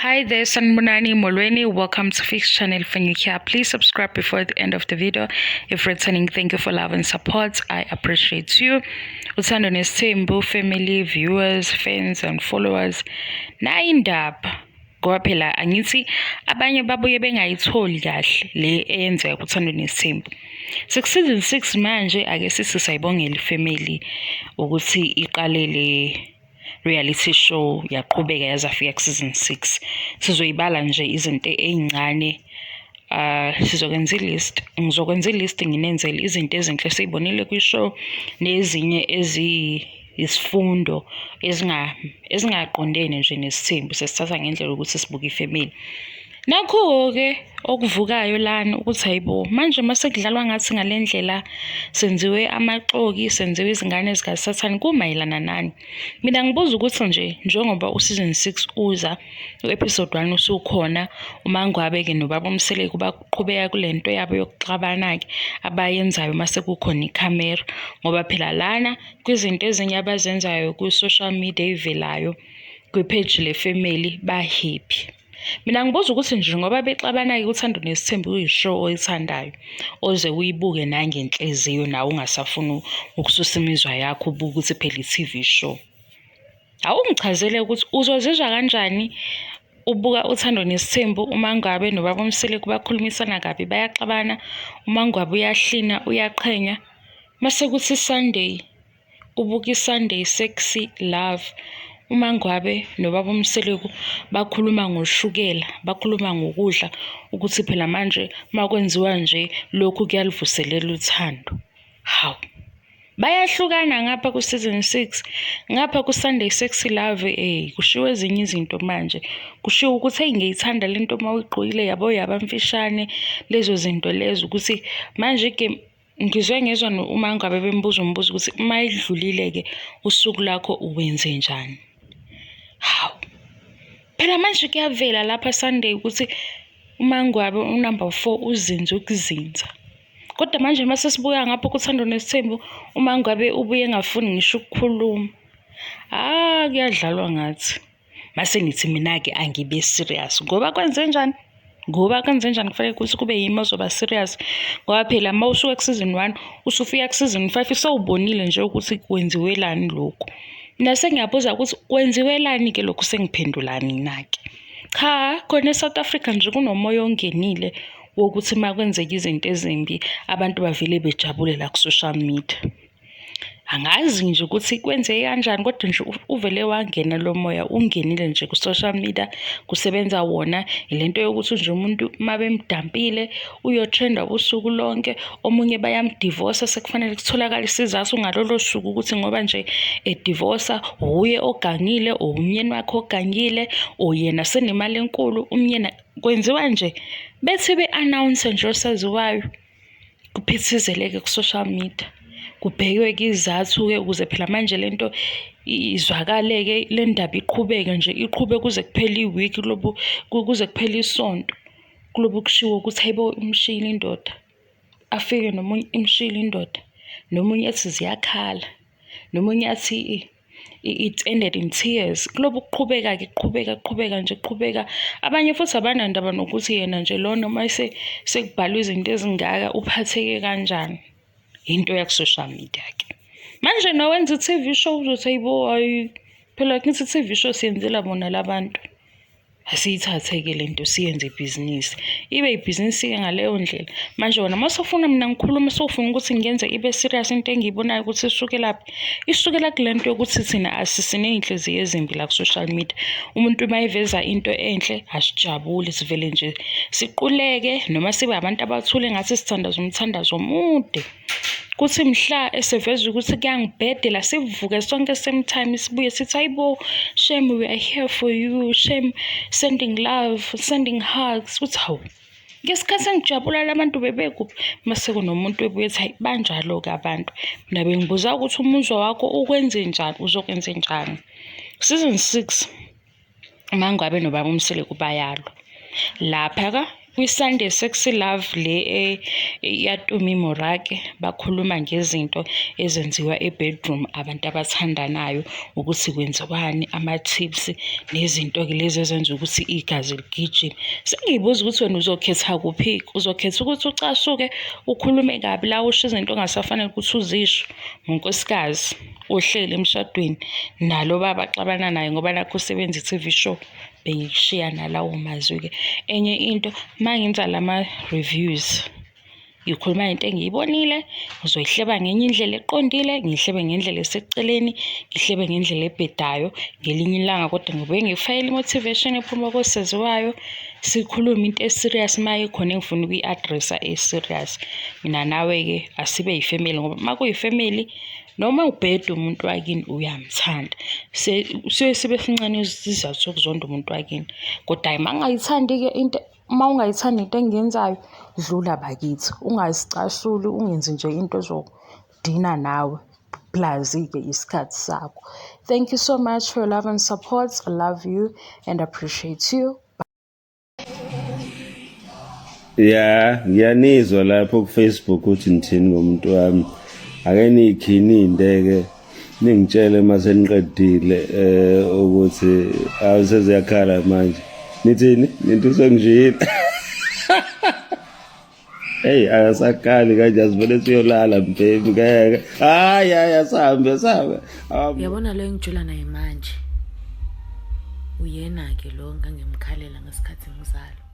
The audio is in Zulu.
Hi there, Sanibonani Molweni. Welcome to Fix Channel Fanyukia. Please subscribe before the end of the video. If returning, thank you for love and support. I appreciate you. Uthando Nesithembu family, viewers, fans and followers. Nayi indaba. Ngoba phela angithi abanye babuye bengayitholi kahle le eyenzeka kuThando Nesithembu. Seku-season 6 manje, ake sithi sayibongela ifamily ukuthi iqalele reality show, yaqhubeka yaze afika ku-season 6. Sizoyibala nje izinto ey'ncane, sizokwenza i-list, ngizokwenza i-list nginenzele izinto ezinhle esiy'bonile kwi-show nezinye eziyisifundo ezingaqondene nje nesithembu, sesithatha ngendlela yokuthi sibuke ifamily. Nakhu-ke okuvukayo lana ukuthi hayibo, manje mase kudlalwa ngathi ngale ndlela, senziwe amaxoki, senziwe izingane zikaSathane, kumayelana nani? Mina ngibuza ukuthi nje njengoba u-season 6 uza, u-episode 1 usukhona, uMaNgwabe-ke nobaba uMseleku baqhubeka kule nto yabo yokuxabana-ke abayenzayo mase kukhona ikhamera, ngoba phela lana kwizinto ezinye abazenzayo kwi-social media ey'velayo kwi-page le-family ba-happy. Mina ngibuza ukuthi nje ngoba bexabana-ke, uThando Nesithembu kuyi-show oyithandayo, oze uyibuke nangenhliziyo nawe ungasafuni ukususa imizwa yakho, ubuke ukuthi phela i-TV show. Awungichazele ukuthi uzozizwa kanjani ubuka Uthando Nesithembu, uMaNgwabe nobaba uMseleku bakhulumisana kabi, bayaxabana, uMaNgwabe uyahlina, uyaqhenya, mase kuthi Sunday ubuka i-Sunday Sexy Love, uMaNgwabe nobaba uMseleku bakhuluma ngoshukela, bakhuluma ngokudla, ukuthi phela manje makwenziwa nje lokhu kuyaluvuselela uthando. Hawu, bayahlukana ngapha ku-season 6, ngapha ku-Sunday Sexy Love kushiwo ezinye izinto manje. Kushiwo ukuthi eyi, ngiyayithanda le nto uma uyigqokile yabo yaba mfishane, lezo zinto lezo ukuthi manje ngizwe ngezwa uMaNgwabe bembuza umbuzo ukuthi uma idlulile-ke usuku lakho uwenze njani? Hawu, phela manje kuyavela lapha Sunday ukuthi uMaNgwabe unumber 4 uzinze ukuzinza. Kodwa manje mase sibuya ngapha kuThando Nesithembu, uMaNgwabe ubuye engafuni ngisho ukukhuluma. Ah, kuyadlalwa ngathi. Mase ngithi mina-ke angibe serious ngoba kwenze njani? Ngoba kwenze njani kufanele ukuthi kube yimi ozoba serious, ngoba phela uma usuka ku-season 1 usufika ku-season 5 sewubonile nje ukuthi kwenziwelani lokhu. Mina sengiyabuza ukuthi kwenziwelani-ke lokhu, sengiphendula mina-ke. Cha, khona e-South Africa nje kunomoya ongenile wokuthi uma kwenzeka izinto ezimbi abantu bavele bejabule la ku-social media. Angazi nje ukuthi kwenzeke kanjani, kodwa nje uvele wangena lo moya, ungenile nje ku-social media, kusebenza wona. Ile nto yokuthi nje umuntu uma bemdampile uyotrenda usuku lonke, omunye bayamdivosa, sekufanele kutholakale isizathu ngalolo suku ukuthi ngoba nje edivosa wuye ogangile or umyeni wakhe ogangile or yena senemali enkulu umyeni, kwenziwa nje bethi be-announce nje osaziwayo, kuphithizeleke ku-social media, kubhekwe-ke izizathu-ke ukuze phela manje lento izwakale-ke, le ndaba iqhubeke nje, iqhube kuze kuphele iwiki, kulobu kuze kuphele isonto, kulobu kushiwo ukuthi hayibo imshiyile indoda, afike nomunye imshiyile indoda, nomunye ethi ziyakhala, nomunye athi it ended in tears. Kulobu kuqhubeka-ke, kuqhubeka kuqhubeka nje kuqhubeka. Abanye futhi abanandaba nokuthi yena nje lona uma sekubhalwe izinto ezingaka uphatheke kanjani. Into yaku-social media-ke. Manje nowenza i-TV show uzothi hayibo, hayi phela ngithi i-TV show siyenzela bona la bantu. Asiyithathe-ke le nto siyenze ibhizinisi. Ibe ibhizinisi-ke ngaleyo ndlela. Manje wena uma sewufuna mina ngikhulume, sewufuna ukuthi ngiyenze ibe serious into engiyibonayo ukuthi isukelaphi. Isukela kule nto yokuthi thina asisiney'nhliziyo ezimbi la ku-social media. Umuntu uma eveza into enhle asijabuli, sivele nje siquleke noma sibe abantu abathule ngathi sithandaza umthandazo omude. Kuthi mhla eseveza ukuthi kuyangibhedela, sivuke sonke same time, sibuye sithi hayibo shame, we are here for you, shame, sending love, sending hugs. Uthi hawu, ngesikhathi engijabula la bantu bebekuphi? Mase kunomuntu ebuye ethi hayi, banjalo-ke abantu. Mina bengibuza ukuthi umuzwa wakho ukwenze njani, uzokwenze njani? Season 6, uMaNgwabe nobaba uMseleku bayalwa. Lapha-ka Kwi-Sunday Sexy Love le e, yaTumi Morake bakhuluma ngezinto ezenziwa e-bedroom abantu abathandanayo ukuthi kwenziwani, ama-tips nezinto-ke lezi ezenza ukuthi igazi ligijime. Sengiyibuza ukuthi wena uzokhetha kuphi-ke? Uzokhetha ukuthi ucasuke ukhulume kabi la usho izinto ongasafanele ukuthi uzisho ngonkosikazi ohleli emshadweni nalo baba axabana naye ngoba nakho usebenza i-TV show. Bengikushiya nalawo mazwi-ke. Enye into uma ngenza lama-reviews ngikhuluma into engiyibonile, ngizoyihleba ngenye indlela eqondile, ngihlebe ngendlela eseceleni, ngihlebe ngendlela ebhedayo ngelinye ilanga kodwa ngibuye ngifakele i-motivation ephuma kosaziwayo, sikhulume into e-serious uma ikhona engifuna ukuyi-address-a e-serious. Mina nawe-ke asibe yifemeli ngoba uma kuyifemeli noma ubheda umuntu wakini uyamthanda. Siye sibe sincane isizathu sokuzonda umuntu wakini. Kodwa hhayi uma ungayithandi-ke into uma ungayithandi into engiyenzayo, dlula bakithi. Ungazicasuli, ungenzi nje into ezokudina nawe. Plus-ke isikhathi sakho. Thank you so much for your love and support. I love you and appreciate you. Ya, ngiyanizwa lapho ku-Facebook ukuthi nithini ngomuntu wami. Ake niyikhininde-ke ningitshele uma seniqedile um ukuthi awu seziyakhala manje. Nithini? Nithi usengishiyile. Hey akasakali kanje asivele siyolala mbhemi ngeke. Hayi hayi asahambe asahambe. Uyabona lo engijula naye manje. Uyena ke lo ngangimkhalela ngesikhathi ngizalwa.